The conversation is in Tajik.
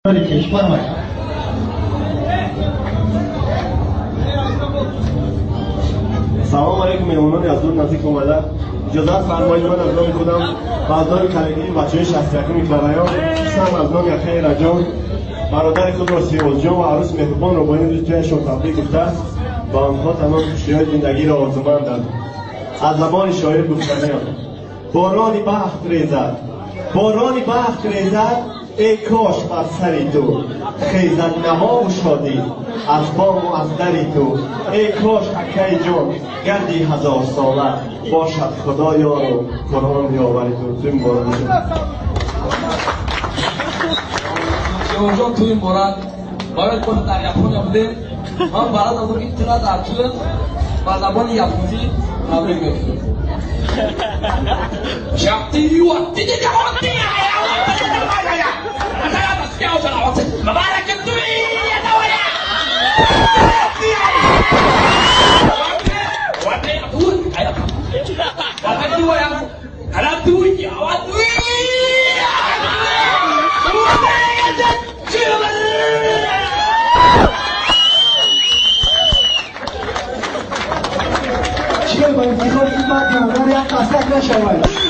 Фармоед. Салом алейкум, меҳмонони аз дур наздик омада. Иҷозат фармоед, ман аз номи худам ва аз номи коллективи бачаҳои 61 микрорайон, хусусан аз номи акаи Раҷон, бародари худро Сиёзҷон ва арӯси меҳрубонро бо ин рӯзи тӯяшон табрик гуфта, ба онҳо тамоми хушиҳои зиндагиро орзумандам. Аз забони шоир гуфтаниям: борони бахт резад, борони бахт резад, эй кош бар сари ту хезад навову шодӣ аз бому аз дари ту. Эй кош, акаи ҷон, гарди ҳазорсола бошад Худо ёру Қуръон ёвари ту. Тӯй муборак бошад. Сиёзҷон, тӯй муборак. Барои худ дар Япония будем, ман барад додам, ки тура дар тӯй ба забони японӣ табрик мекунам. Чӣ ба ифтихори ин мард модар як қасак нашавад.